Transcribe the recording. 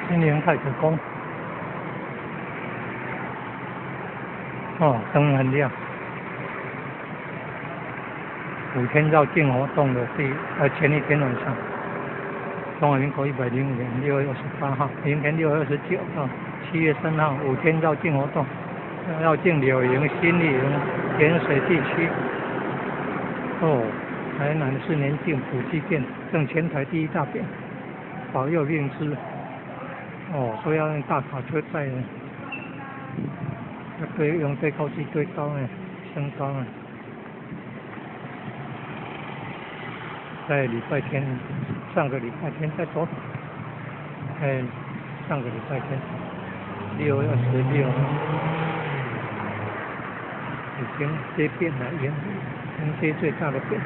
新營太子宮。哦，燈很亮。五天繞境活動的前一天晚上，中華民國105年6月28號，明天6月29號，7月3號，五天繞境活動，繞境柳營、新營、鹽水地區。哦，台南四年境普濟殿，正全台第一大殿，保佑運輸。哦，說要用大卡車載呢，要對用堆高機堆高呢，升高呢。在禮拜天，上個禮拜天在昨，哎，上個禮拜天，6月26，已經接變了，迎接最大的變。